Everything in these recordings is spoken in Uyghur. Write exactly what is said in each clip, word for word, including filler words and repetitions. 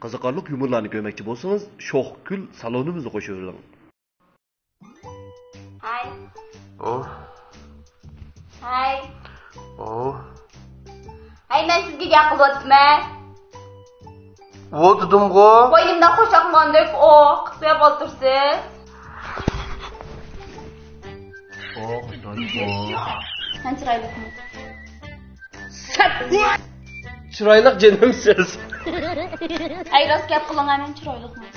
قىزىقارلىق يۇمۇرلارنى كۆرمەكچى بولسىڭىز، شوخ كۈل سالونىمىزنى قوشۇۋېلىڭ. ھاي. ئو. ھاي. ئو. ھەي، مەن سىزگە گەپ قىلىۋاتىمەن. ۋو دېدىمغۇ. بوينۇمدا قوشاقماندەك ئو قىسىپ ئولتۇرسىز. ئو، ئو. مەن چىرايلىقمۇ؟ چىرايلىق جېنىم سىز. ھەي، راست گەپ قىلىڭ، مەن چىرايلىقمۇ؟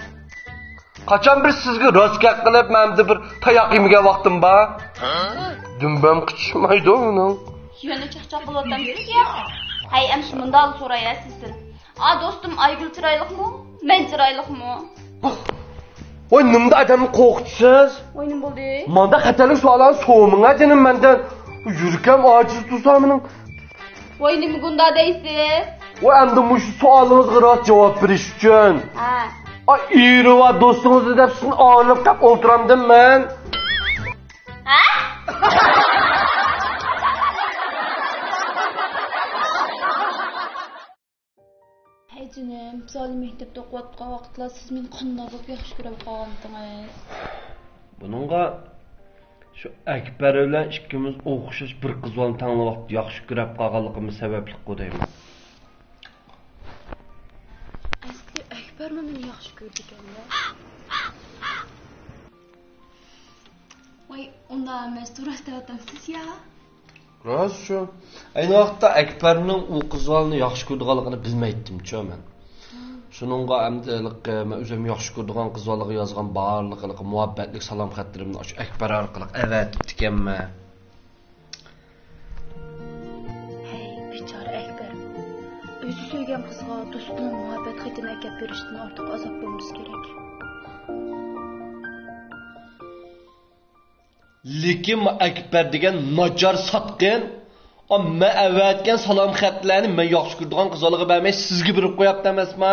قاچان بىر سىزگە راست گەپ قىلىپ، مەندە بىر تاياق يېمىگەن ۋاقتىم بار؟ دۈمبەم قىچىشمايدۇ مېنىڭ. يەنە چاقچاق قىلىۋاتامسىز يا؟ ھەي، ئەمسە مۇنداق سوراي ھە سىزدىن. ئا، دوستۇم ئايگۈل چىرايلىقمۇ؟ مەن چىرايلىقمۇ؟ ۋاي، نېمىدا ئادەمنى قورقۇتىسىز؟ ۋاي، نېمە بولدى؟ مانداق خەتەرلىك سوئاللارنى سورىمىڭە جېنىم مەندىن. يۈرىكىم ئاجىز تۇرسا مېنىڭ. ۋاي، نېمە گۇندا دەيسىز؟ ۋاي، ئەمدى مۇشۇ سوئالىڭىزغا راست جاۋاب بېرىش ئۈچۈن. ھە. ئا، ئېرى بار دوستىڭىزنى دەپ سىزنى ئاڭلىنىپ دەپ ئولتۇرامدىم مەن. ھە؟ ھەي جېنىم، بىز ھالى مەكتەپتە ئوقۇۋاتقان ۋاقىتلار سىز مېنى قانداق بولۇپ ياخشى كۆرۈپ قالغانتىڭىز؟ بۇنىڭغا شۇ ئەكبەر بىلەن ئىككىمىز ئوخشاش بىر قىز بالىنى تاللاپ ياخشى كۆرۈپ قالغانلىقىمىز سەۋەبلىكقۇ دەيمەن. ئەسلى ئەكبەرمۇ مېنى ياخشى كۆرىدىكەن-دە. ۋاي، ئۇنداق ئەمەس، راست دەۋاتامسىز يا؟ راست شۇ. ئەينى ۋاقىتتا ئەكبەرنىڭ ئۇ قىز بالىنى ياخشى كۆرىدىغانلىقىنى بىلمەيتتىمچۇ مەن. شۇنىڭغا ئەمدى ھېلىقى مەن ئۆزۈم ياخشى كۆرىدىغان قىز بالىغا يازغان بارلىق ھېلىقى مۇھەببەتلىك سالام خەتلىرىمنى ئاشۇ ئەكبەر ئارقىلىق ئەۋەتىپتىكەنمەن. ھەي، بىچارە ئەكبەر. ئۆزى سۆيگەن قىزغا دوستىنىڭ مۇھەببەت خېتىنى ئەكەپ بېرىشتىن ئارتۇق ئازاب بولمىسا كېرەك. لېكىن ئەكبەر دېگەن ناچار ساتقىن. ئا، مەن ئەۋەتكەن سالام خەتلەرنى مەن ياخشى كۆرىدىغان قىزلارغا بەرمەي، سىزگە بېرىپ قويۇپتۇ ئەمەسما؟